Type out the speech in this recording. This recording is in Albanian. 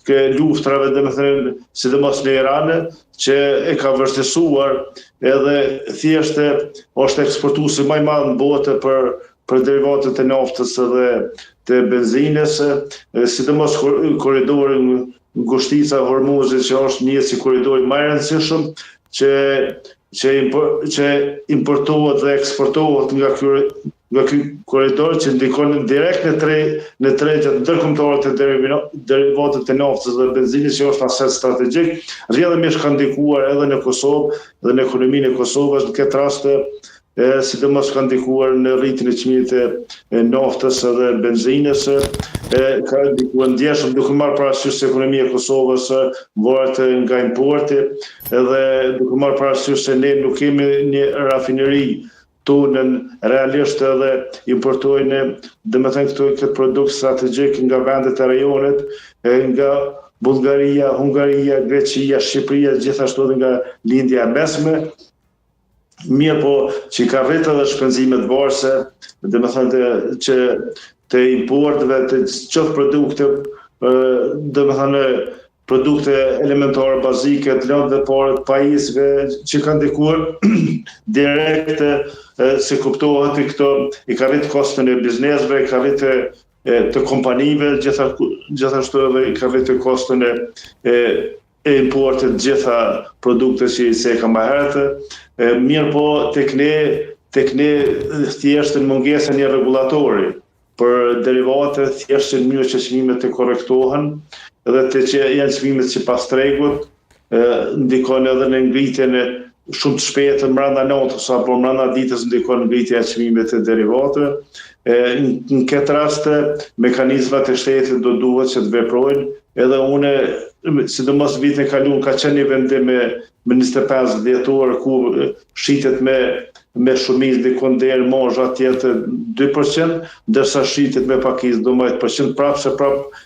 ke luftrave, domethënë, sidomos në Iran, që e ka vështirësuar edhe thjesht është eksportuesi më i madh në botë për derivatet e naftës edhe të benzinës, sidomos korridorin Ngushtica e Hormuzit, që është një si korridori më i rëndësishëm që që që importohet dhe eksportohet nga ky korridor, që ndikon direkt në tregjet ndërkombëtare të derivatet të naftës dhe benzinës, që është aset strategjik, rrjedhimisht ka ndikuar edhe në Kosovë dhe në ekonominë e Kosovës. Në këtë rast e sidomos ka ndikuar në rritjen e çmimit të naftës edhe benzinës, e ka ndikuar ndjeshëm, duke marrë parasysh se ekonomia e Kosovës varet nga importi edhe duke marrë parasysh se ne nuk kemi një rafineri tonën realisht edhe importojnë, domethënë, këtë produkt strategjik nga vendet e rajonit, e nga Bullgaria, Hungaria, Greqia, Shqipëria, gjithashtu edhe nga Lindja e Mesme. Mirë po, që i ka rritë edhe shpenzimet varëse, domethënë, që të importeve, të qoftë produkte, domethënë, produkte elementare bazike, të lëndëve parë, të pajisjeve, që kanë ndikuar direkt, se kuptohet, i këto i ka rritë kostën e biznesve, i ka rritë të kompanive, gjithashtu edhe i ka rritë kostën e importit, gjitha produkte që i ceka më herët. Mirë po, tek ne thjesht në mungesën një rregullatori për derivate, thjesht në mënyrë që çmimet të korrektohen dhe të që janë çmimet sipas tregut, ndikon edhe në ngritjen e shumë të shpejtë mbrenda natës apo mbrenda ditës, ndikon në ngritja e çmimit të derivateve. Në këtë rast mekanizmat e shtetit do duhet që të veprojnë. Edhe une, sidomos vitin e kaluar, ka qenë një vendim me 25 dhjetor, ku shitet me shumicë dikun deri marzha tjetër 2%, ndërsa shitet me pakicë 12%, prapë se prapë.